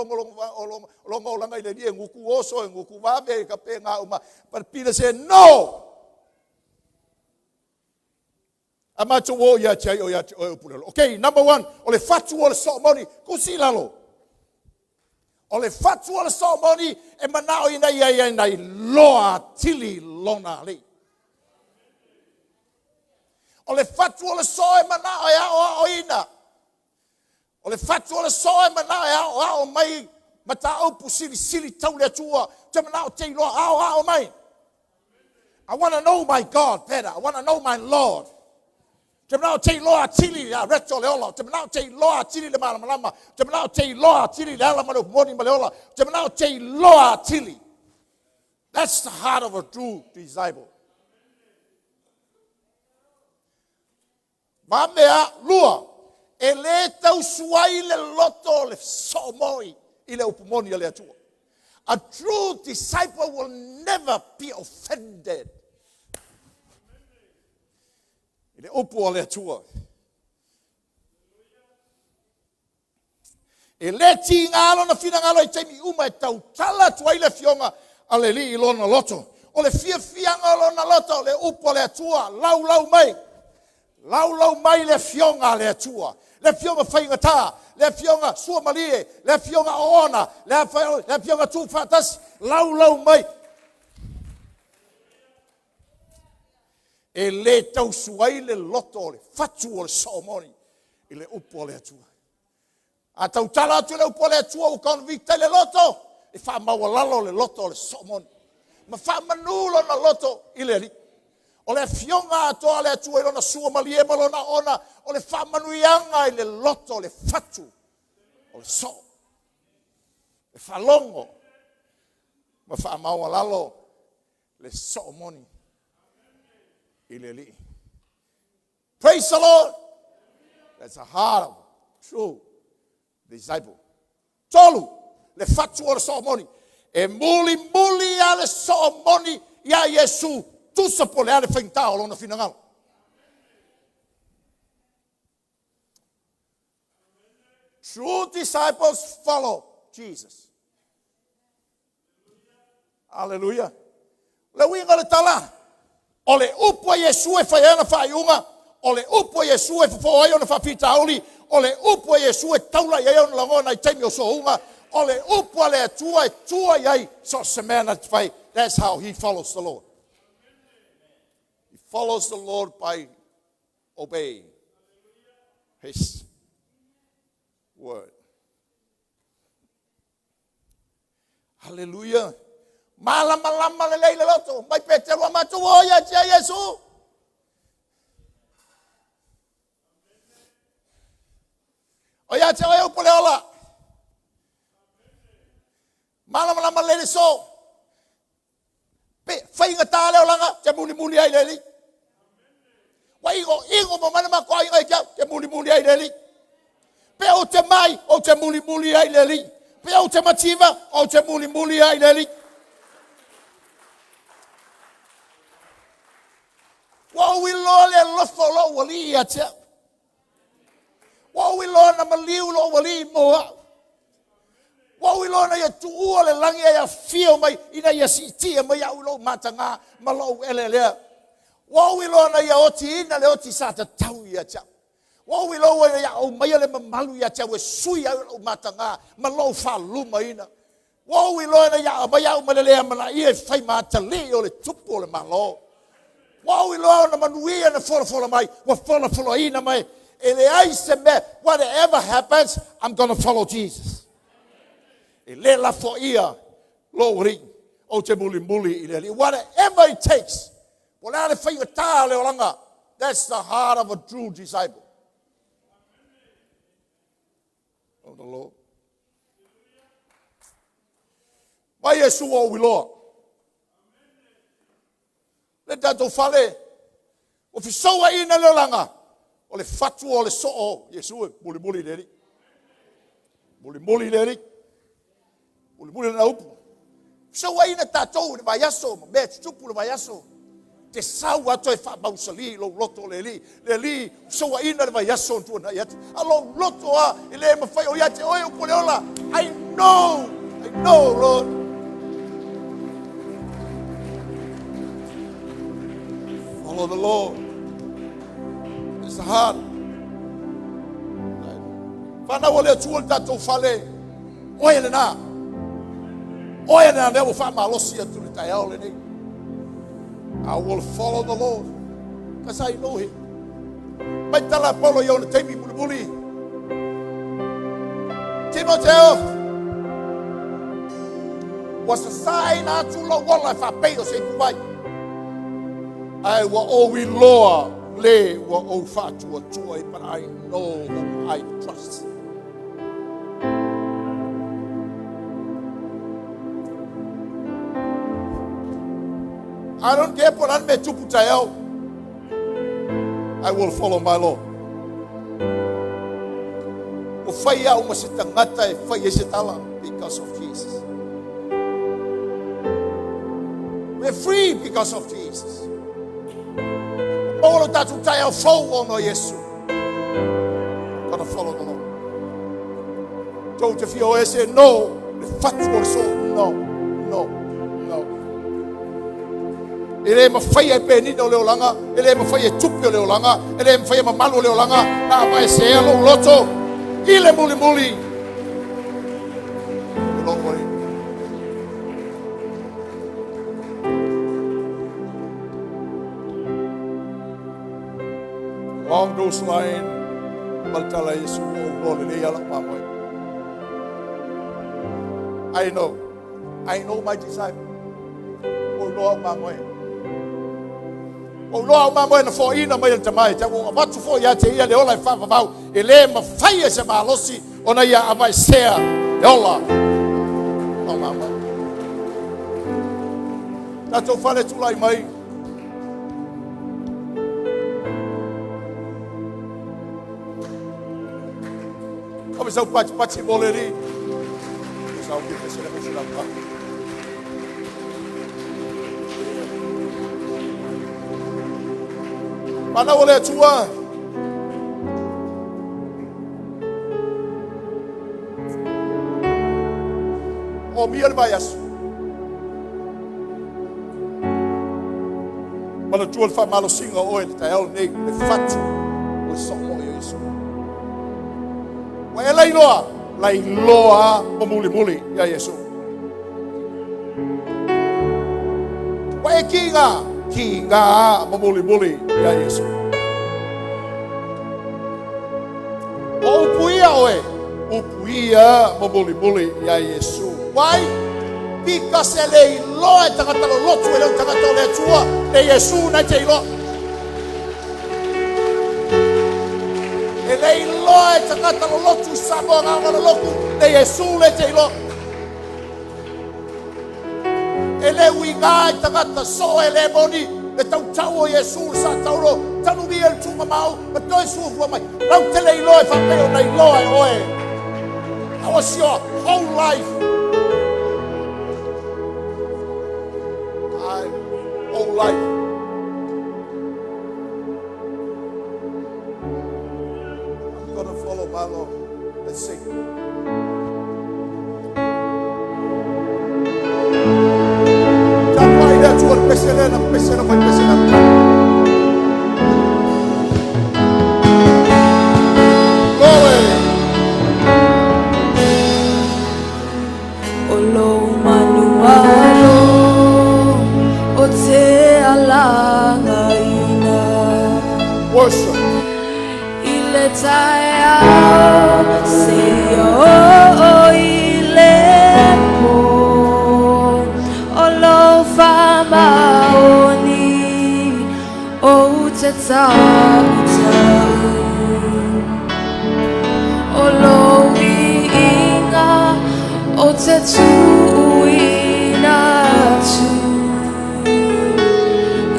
lona olaga i le Alii e gutu oso, e gutu vave, e tapena uma. But Peter said, no! A matou o ia te ai o ia te oe upu le ola. Okay, number one, o le fatu o le soo moni. Tusi i lalo. O le fatu o le soo moni e manao ina ia ia na iloa atili lona alii. O le fatu o le soo e manao e aoaoina. O le fatu o le soo e manao e aoao mai mataupu silisili tau le Atua. Te manao te iloa aoao mai. I want to know my God better. I want to know my Lord. Te manao te iloa atili ia reto le ola. Te manao te iloa atili le malamalama. Te manao te iloa atili le ala ma le upumoni ma le ola. Te manao te iloa atili. That's the heart of a true disciple. Vave a lua, e lē tausu ai le loto o le soomoi i le upu moni a le Atua. A true disciple will never be offended i le upu a le Atua. E lē tigā lona finagalo i taimi uma e tautala atu ai le afioga a le Alii i lona loto. O le fiafiaga o lona loto, le upu a le Atua, laulau mai. Laulau mai le afioga a le Atua. Le afioga faigata, le afioga suamalie, le afioga oona, le afioga tuufaatasi, laulau mai. E lē tausu ai le loto o le fatu o le soomoni i le upu a le Atua. A tautala atu le upu a le Atua ua convict ai le loto, e faamaualalo le loto o le soomoni. Ma faamanu lona loto i le Alii. O le afioga atoa a le Atua i lona suamalie ma lona ona, o le faamanuiaga i le loto o le fatu o le soo. E faalogo ma faamaualalo le soomoni i le Alii. Praise the Lord. That's a heart of true disciple. Tolu, le fatu o le soomoni. E mulimuli a le soomoni ia Iesu, tusa po o le a le faigata o lona finagalo. True disciples follow Jesus. Hallelujah. Le uiga o le tala, o le upu a Iesu e fai ai ona faaiuga, o le upu a Iesu e fofo ai ona faafitauli, o le upu a Iesu e taula i ai ona lagona i taimi o soouga, o le upu a le Atua e tua i ai so o se mea na te fai. That's how he follows the Lord. He follows the Lord by obeying his word. Hallelujah. Malamalama lelei le loto. Mai Peteru a matou o ia te Iesu. O ia te oe upu le ola. Malamalama lelei le so. Pe faigata le olaga, te mulimuli ai le Alii. Ua igo igo ma mana makuaiga i te au, te mulimuli ai le Alii. Pe ou te mai, ou te mulimuli ai le Alii. Pe ou te mativa, ou te mulimuli ai le Alii. Ua ou iloa le alofa o lou Alii ia te au. Ua ou iloa na maliu lou Alii mo au. Ua ou iloa na ia tuua le lagi ae afio mai ina ia siitia mai au i lou matagā ma lou eleelea. Ua ou iloa na ia otiina le oti sa tatau ia te au. Ua ou iloa ina ia aumaia le mamalu ia te au e sui ai lou matagā ma lou faalumaina. Ua ou iloa ina ia aumaia au ma le le amanaia e fai ma atalii o le tupu o le Malo. Ua ou iloa ona manuia na folafola mai, ua folafolaina mai. E leai se mea, whatever happens, I'm gonna follow Jesus. E le lafoia lou alii, ou te mulimuli i le Alii. Whatever it takes, po o le a le faigatā o le olaga, that's the heart of a true disciple. Oh, the Lord. Mai Iesu ua ou iloa. Le tatou fale, ua fesouaina le olaga, o le fatu o le soo o Iesu e mulimuli i le Alii. Mulimuli i le Alii. Mulimuli lana upu. Fesouaina tatou i le vaiaso ma mea e tutupu i le vaiaso. Te sau lava toe faamausali lou loto o le Alii. Le Alii, fesouaina le vaiaso na tuanai atu. A lou loto lava e le mafai o ia te oe upu o le ola. I know, I know, Lord. Follow the Lord. It's the heart. Whanau o le Atua le tatou fale. Oe lena. Oe lena lea ua faamalosi atu le taeao lenei. I will follow the Lord. Because I know him. Mai tala a Paulo i ona taimi mulimuli. Timoteo, ua sasaina atu lou ola e faapei o se ipuvai. Ae ua ou iloa le ua ou faatuatua ai, but I know whom I trust. I don't care po o le a le mea e tupu taeao. I will follow my Lord. Ua fai au ma se tagata e fai ai se tala because of Jesus. We're free because of Jesus. Ua maua lo tatou taeao fou ona o Iesu. Gonna follow the Lord. Tou te fia o ese, no. Le fatu o le soo, no, no, no. E le mafai e penina o le olaga, e le mafai e tupe o le olaga, e le mafai e mamalu o le olaga, na avaesea lou loto i le mulimuli. E lou ai. Along those lines, ma le tala Iesu ua ou iloa lelei lava lau mamoe. I know. I know my disciple. Ua ou iloa au mamoe. Ua ou iloa au mamoe na foaiina mai e le Tama ia te au. Ua ou avatu foi ia te ia le ola e faavavau. E le mafai e se malosi ona ia avaesea le ola o mamoe. Tatou fale tulai mai. Ave sau patipati mo le alii. Sau ki pese le musi la pa. Manau o le Atua. O mia le vaiaso. Manatua le faamalosiga o oe i le taeao lenei, le fatu o le soo o Iesu. Ua e lailoa, lailoa ma mulimuli ia Iesu. Ua e kiga, kiga ma mulimuli ia Iesu. Ua upuia oe, upuia ma mulimuli ia Iesu. Why? Because e le iloa e tagata lolotu e le o tagata o le Atua, le Iesu na te iloa. E le iloa e tagata lolotu i Samoa gaoga lolotu, le Iesu le te iloa. E le uiga i tagata soo e le moni le tautau o Iesu le sa tauro tanugia le tuugamau ma toe suafua mai. Lau te le iloa e faapei ona iloa e oe. That was your whole life. I, whole life. I'm gonna follow my Lord. Let's sing. Tapuai le Atua le pese lea na pese na fai pese na. Glory! O lou manualo o te alanga. le taeao seia oo i le pō, o lou faamaoni ou te tautau. O lou viiga ou te tuuina atu,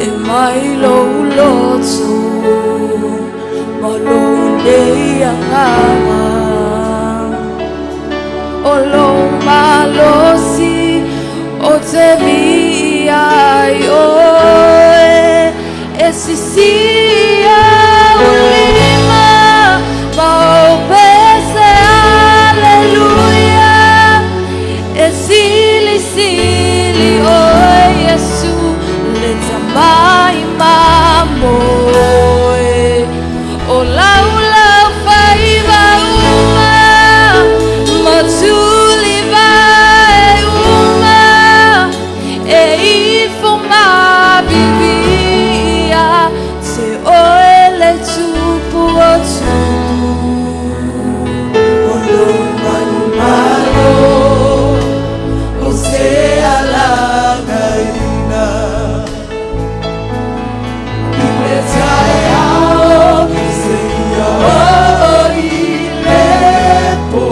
e mai lou loto ma lou nei agaga. O lou malosi ou te viia ai oe, e sisii au lima ma ou pese, aleluia. E silisili oe Iesu le Tama mamoe. O laulau faiva uma ma tulivae uma, e ifo ma viviia te oe le Tupu o tupu. O lou manumalo ou te alagaina i le taeao seia oo i le pō,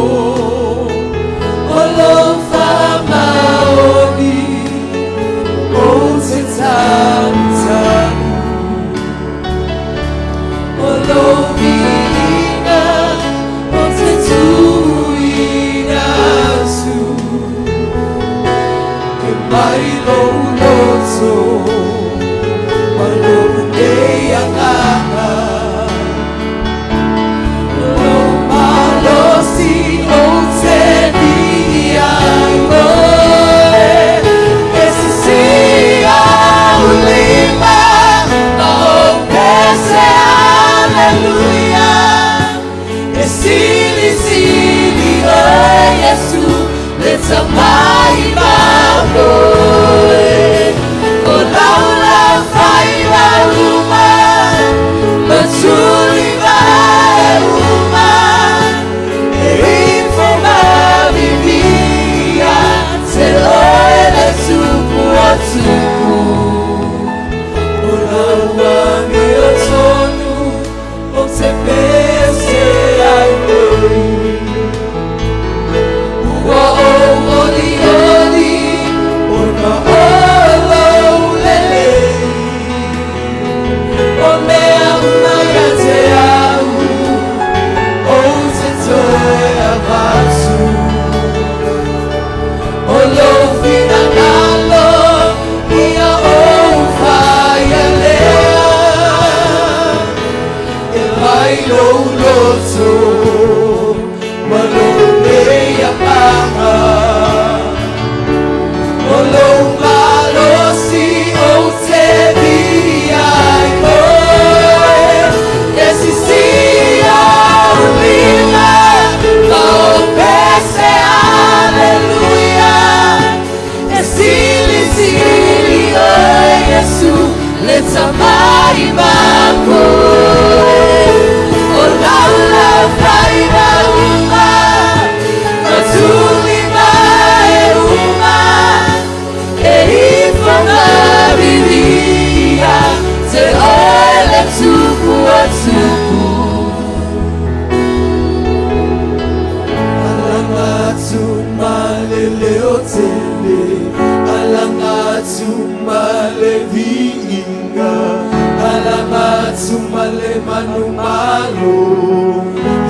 o lou faamaoni ou te tautau. O lou viiga ou te tuuina atu, e mai lou loto ma lou nei agaga. O lou malosi ou te viia ai oe, e sisii au lima ma ou pese, aleluia. E silisili oe Iesu le Tama mamoe. O laulau faiva uma ma tulivae uma, e ifo ma viviia te oe le Tupu o tupu. O lau amiotonu ou te pese ai nei, ua ou olioli ona o lou lelei. O mea uma ia te au ou te toe avatu, o lou finagalo ia ou faia lea, e mai lou loto ma lou nei agaga. O lou malosi ou te viia ai oe, e sisii au lima ma ou pese, aleluia. E silisili oe Iesu le Tama mamoe. O laulau faiva uma ma tulivae uma, e ifo ma viviia te oe le Tupu o tupu. Alaga atu ma le leotele, alaga atu ma le viiga, alaga atu ma le manumalo.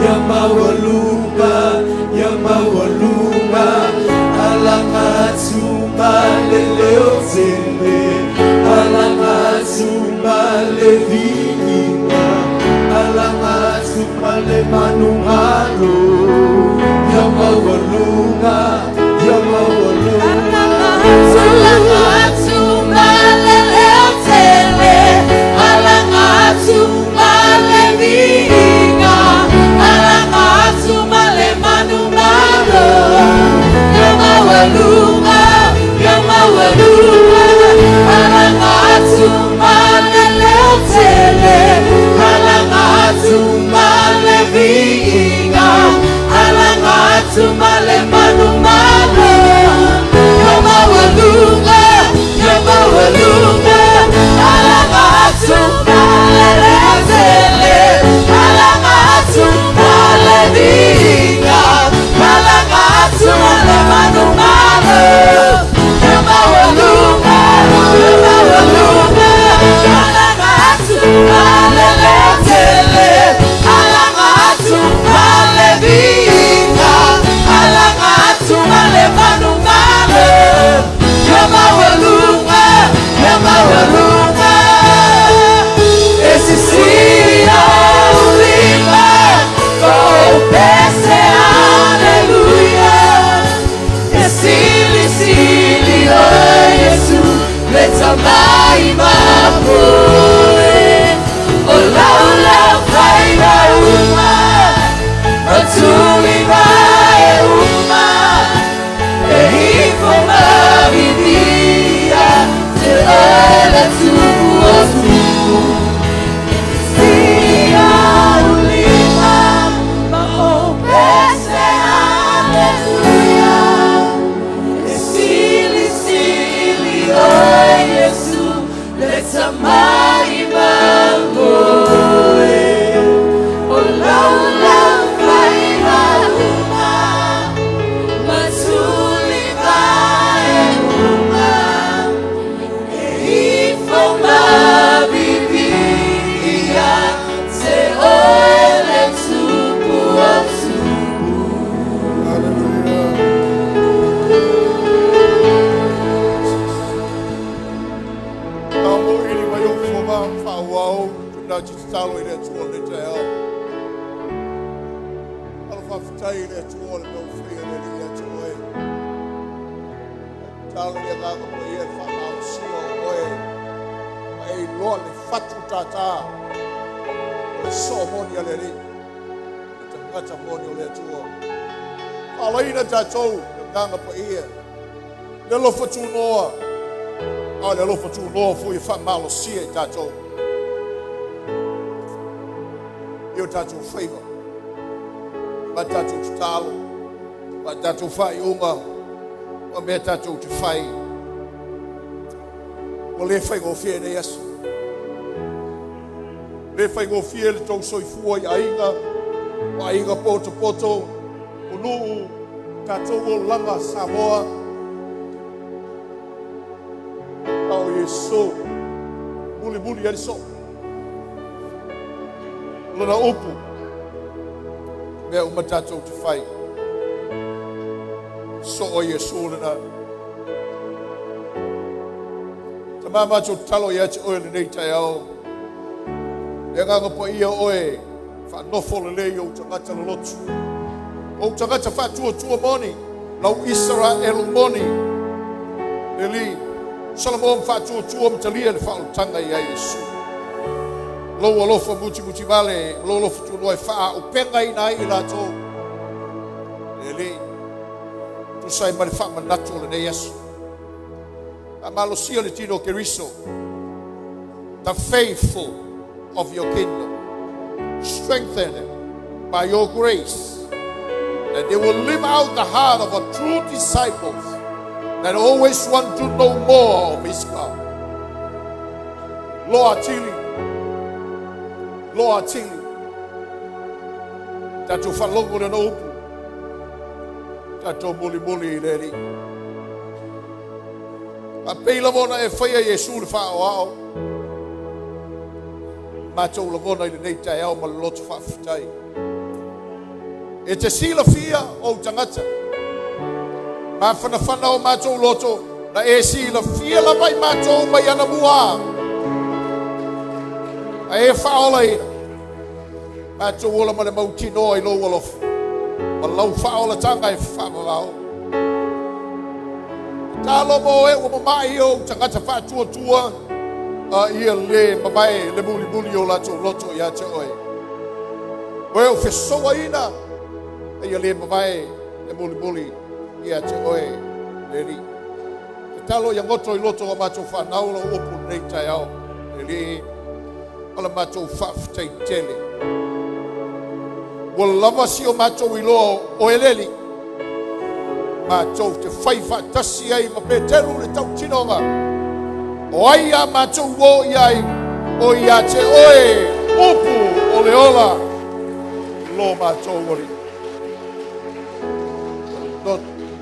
Ia maualuga, ia maualuga. Alaga atu ma le leotele, alaga atu ma le viiga, alaga atu ma le manumalo. Ia maualuga, ia maualuga. Alaga atu ma le leotele, alaga atu ma le viiga, alaga atu ma le manumalo. Ia maualuga, ia maualuga. Alaga atu ma le leotele, alaga atu ma le viiga, alaga atu ma le manumalo. Ia maualuga, ia maualuga, alaga atu ma le letele, alaga atu ma le viiga, alaga atu ma le manumalo. Ia maualuga, ia maualuga, alaga atu ma le letele, alaga atu ma le viiga, alaga atu ma le manumalo. Ia maualuga, ia maualuga, e sisili ou lima, o pese, aleluia. E silisili o Iesu le tamai mamoe. O laulau faiva uma, o tuli vae uma, e ifo ma viviia te oe le Tupu o tupu. Sili ou lima ma ou pese, aleluia. E silisili o Iesu le tamai mamoe. O laulau faiva uma, ma tuli vae uma, e ifo ma viviia te oe le Tupu o tupu. Hallelujah. Amo ili mai o foma whaawau tu nā te tatalo i le Atua le taeao. Alo whawhitai i le Atua le meu whia le li atu oe. Talo i agaga mo ia le whaamalosia o oe. Ma e iloa le fatu tātā. O le soo moni a le Alii. Le tagata moni o le Atua. Faalaina tātou le agaga paia. Le alofa tunoa. A le alofa tunoa foi e faamalosia i tātou. I o tātou faiva. Ma tātou tatalo. Ma tātou faaiuga. Ma mea tātou te fai. Ua le faigofie nei aso. Le faigofie le tou soifua i aiga. O aiga potopoto. O nuu. Tātou olaga Samoa. A o Iesu. Mulimuli ai le soo. Lona upu. Mea uma tātou te fai. Soo o Iesu lena. Tamā matou tatalo ia te oe lenei taeao. Le agaga paia oe faanofo lelei ou tagata lolotu. Ou tagata faatuatua moni. Lau Isaraelu moni. Le Alii. Solomon faatuatua ma talia le faaolataga ia Iesu. Lou alofa mutimuti vale, lou alofa tunoa e faaaupegaina ai i latou. Le Alii. Tusa ai ma le faamanatu o lenei aso. Faamalosia le tino o Keriso. The faithful of your kingdom. Strengthen them by your grace, that they will live out the heart of a true disciples that always want to know more of his God. Loa atili. Loa atili. Tatou faalogo i lana upu. Tatou mulimuli i le Alii. Faapei lava ona e faia Iesu le faaoao. Matou lagona i lenei taeao ma le loto faafetai. E te silafia ou tagata. Mafanafana o matou loto, na e silafia lava i matou mai anamua. A e faaolaina. Matou ola ma le mautinoa i lou alofa. Ma lau faaolataga e faavavao. Talo mo e ua mama'i ou tagata faatuatua a ia le mavae le mulimuli o latou loto ia te oe. Oe o fesoaina a ia le mavae le mulimuli ia te oe le Alii. Tatalo ia goto i loto o matou whanau lau upu lenei taeao. Le Alii, o la matou faafetai tele. Ua lava si o matou iloa o oe le Alii, matou te fai faatasi ai ma Peteru le tautinoga, o ai a matou o i ai, o ia te oe upu o le ola, lo matou Alii.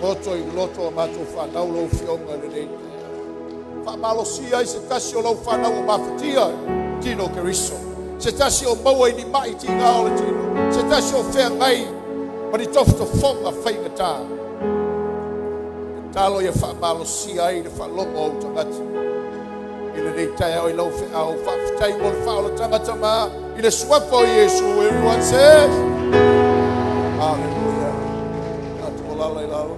Goto i loto o matou fanau lau Afioga i lenei taeao. Faamalosia ai se tasi o lau fanau o mafatia tino o Keriso, se tasi o maua i ni mai tiga o le tino, se tasi o feagai ma ni tofotofoga faigata. Tatalo ia faamalosia ai le faalogo o ou tagata i lenei taeao i lau feau. Faafetai mo le faaolataga tama i le suafa o Iesu. Everyone says, Hallelujah. Tatou alala i lalo.